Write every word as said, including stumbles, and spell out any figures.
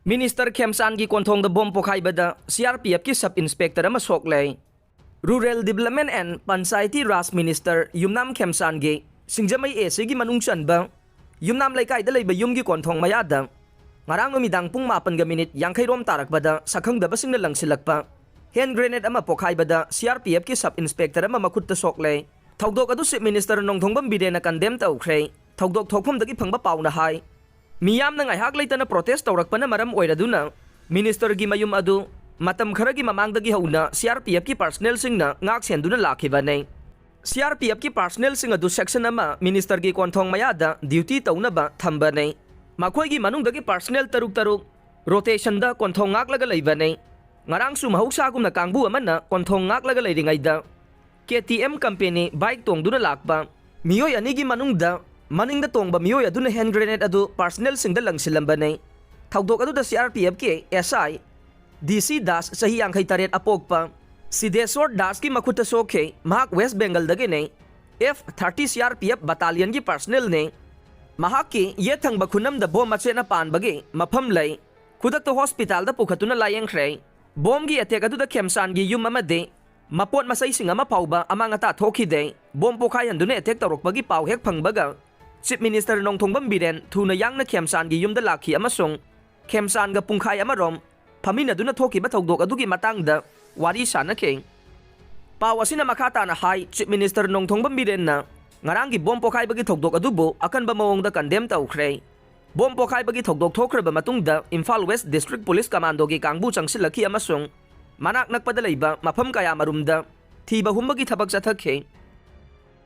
Minister ꯈꯦꯝꯆꯥꯟꯒꯤ ꯀꯣꯟꯊꯣꯡꯗ ꯕꯣꯝ ꯄꯣꯈꯥꯏꯕꯗ C R P F ꯀꯤ sub inspector ꯑꯃ ꯁꯣꯛꯂꯦ꯫ Rural Development and Panchayati Raj Minister Yumnam ꯈꯦꯝꯆꯥꯟꯒꯤ Singjamei A Cꯒꯤ ꯃꯅꯨꯡ ꯆꯟꯕ ꯌꯨꯝꯅꯥꯝ ꯂꯩꯀꯥꯏꯗ ꯂꯩꯕ ꯌꯨꯝꯒꯤ ꯀꯣꯟꯊꯣꯡ ꯃꯌꯥꯗ ꯉꯔꯥꯡ ꯅꯨꯃꯤꯗꯥꯡ ꯄꯨꯡ ꯃꯥꯄꯟꯒ minute ꯌꯥꯡꯈꯩ ꯔꯣꯝ ꯇꯥꯔꯛꯄꯗ ꯁꯛꯈꯪꯗꯕꯁꯤꯡꯅ ꯂꯪꯁꯤꯜꯂꯛꯄ hand grenade ꯑꯃ ꯄꯣꯈꯥꯏꯕꯗ C R P F ꯀꯤ sub inspector ꯑꯃ ꯃꯈꯨꯠꯇ ꯁꯣꯛꯂꯦ꯫ ꯊꯧꯗꯣꯛ ꯑꯗꯨ Chief Minister ꯅꯣꯡꯊꯣꯡꯕꯝ ꯕꯤꯔꯦꯟꯅ condemn ꯇꯧꯈ꯭ꯔꯦ꯫ ꯊꯧꯗꯣꯛ ꯊꯣꯛꯐꯝꯗꯒꯤ ꯐꯪꯕ ꯄꯥꯎꯅ ꯍꯥꯏ, ꯃꯤꯌꯥꯝꯅ ꯉꯥꯏꯍꯥꯛ ꯂꯩꯇꯅ protest ꯇꯧꯔꯛꯄꯅ ꯃꯔꯝ ꯑꯣꯏꯔꯗꯨꯅ ministerꯒꯤ ꯃꯌꯨꯝ ꯑꯗꯨ ꯃꯇꯝ ꯈꯔꯒꯤ ꯃꯃꯥꯡꯗꯒꯤ ꯍꯧꯅ C R P F ꯀꯤ personnelꯁꯤꯡꯅ ꯉꯥꯛ ꯁꯦꯟꯗꯨꯅ ꯂꯥꯛꯈꯤꯕꯅꯤ꯫ C R P F ꯀꯤ personnelꯁꯤꯡ ꯑꯗꯨ section ꯑꯃ ministerꯒꯤ ꯀꯣꯟꯊꯣꯡ ꯃꯌꯥꯗ duty ꯇꯧꯅꯕ ꯊꯝꯕꯅꯤ꯫ ꯃꯈꯣꯏꯒꯤ ꯃꯅꯨꯡꯗꯒꯤ personnel ꯇꯔꯨꯛ ꯇꯔꯨꯛ rotationꯗ ꯀꯣꯟꯊꯣꯡ ꯉꯥꯛꯂꯒ ꯂꯩꯕꯅꯤ꯫ ꯉꯔꯥꯡꯁꯨ ꯃꯍꯧꯁꯥꯒꯨꯝꯅ ꯀꯥꯡꯕꯨ ꯑꯃꯅ ꯀꯣꯟꯊꯣꯡ ꯉꯥꯛꯂꯒ ꯂꯩꯔꯤꯉꯩꯗ K T M company bike ꯇꯣꯡꯗꯨꯅ ꯂꯥꯛꯄ ꯃꯤꯑꯣꯏ ꯑꯅꯤꯒꯤ ꯃꯅꯨꯡꯗ ꯃꯅꯤꯡꯗ ꯇꯣꯡꯕ ꯃꯤꯑꯣꯏ ꯑꯗꯨꯅ hand grenade ꯑꯗꯨ personnelꯁꯤꯡꯗ ꯂꯪꯁꯤꯜꯂꯝꯕꯅꯤ꯫ ꯊꯧꯗꯣꯛ ꯑꯗꯨꯗ C R P F ꯀꯤ S I D C Das, ꯆꯍꯤ ꯌꯥꯡꯈꯩ ꯇꯔꯦꯠ ꯑꯄꯣꯛꯄ, ꯁꯤꯙꯦꯁꯣꯔ ꯗꯥꯁꯀꯤ ꯃꯈꯨꯠꯇ ꯁꯣꯛꯈꯤ꯫ ꯃꯍꯥꯛ West Bengalꯗꯒꯤꯅꯤ꯫ F thirty C R P F battalionꯒꯤ personnelꯅꯤ꯫ ꯃꯍꯥꯛꯀꯤ ꯌꯦꯠ ꯊꯪꯕ ꯈꯨꯅꯝꯗ ꯕꯣꯝ ꯃꯆꯦꯠꯅ ꯄꯥꯟꯕꯒꯤ ꯃꯐꯝ ꯂꯩ꯫ ꯈꯨꯗꯛꯇ hospitalꯗ ꯄꯨꯈꯠꯇꯨꯅ ꯂꯥꯌꯦꯡꯈ꯭ꯔꯦ꯫ ꯕꯣꯝꯒꯤ attack ꯑꯗꯨꯗ ꯈꯦꯝꯆꯥꯟꯒꯤ ꯌꯨꯝ ꯑꯃꯗꯤ ꯃꯄꯣꯠ ꯃꯆꯩꯁꯤꯡ ꯑꯃ ꯐꯥꯎꯕ ꯑꯃꯥꯡ ꯑꯇꯥ ꯊꯣꯛꯈꯤꯗꯦ꯫ ꯕꯣꯝ ꯄꯣꯈꯥꯏꯍꯟꯗꯨꯅ attack ꯇꯧꯔꯛꯄꯒꯤ ꯄꯥꯎ ꯍꯦꯛ ꯐꯪꯕꯒ Chief Minister ꯅꯣꯡꯊꯣꯡꯕꯝ ꯕꯤꯔꯦꯟ ꯊꯨꯅ ꯌꯥꯡꯅ ꯈꯦꯝꯆꯥꯟꯒꯤ ꯌꯨꯝꯗ ꯂꯥꯛꯈꯤ ꯑꯃꯁꯨꯡ ꯈꯦꯝꯆꯥꯟꯒ ꯄꯨꯡꯈꯥꯏ ꯑꯃꯔꯣꯝ ꯐꯝꯃꯤꯟꯅꯗꯨꯅ ꯊꯣꯛꯈꯤꯕ ꯊꯧꯗꯣꯛ ꯑꯗꯨꯒꯤ ꯃꯇꯥꯡꯗ ꯋꯥꯔꯤ ꯁꯥꯅꯈꯤ꯫ ꯄꯥꯎ ꯑꯁꯤꯅ ꯃꯈꯥ ꯇꯥꯅ ꯍꯥꯏ, Chief Minister ꯅꯣꯡꯊꯣꯡꯕꯝ ꯕꯤꯔꯦꯟꯅ ꯉꯔꯥꯡꯒꯤ ꯕꯣꯝ ꯄꯣꯈꯥꯏꯕꯒꯤ ꯊꯧꯗꯣꯛ ꯑꯗꯨꯕꯨ ꯑꯀꯟꯕ ꯃꯑꯣꯡꯗ condemn ꯇꯧꯈ꯭ꯔꯦ꯫ ꯕꯣꯝ ꯄꯣꯈꯥꯏꯕꯒꯤ ꯊꯧꯗꯣꯛ ꯊꯣꯛꯈ꯭ꯔꯕ ꯃꯇꯨꯡꯗ Imphal West District Police Commandoꯒꯤ ꯀꯥꯡꯕꯨ ꯆꯪꯁꯤꯜꯂꯛꯈꯤ ꯑꯃꯁꯨꯡ ꯃꯅꯥꯛ ꯅꯛꯄꯗ ꯂꯩꯕ ꯃꯐꯝ ꯀꯌꯥꯃꯔꯨꯝꯗ ꯊꯤꯕ ꯍꯨꯝꯕꯒꯤ ꯊꯕꯛ ꯆꯠꯊꯈꯤ꯫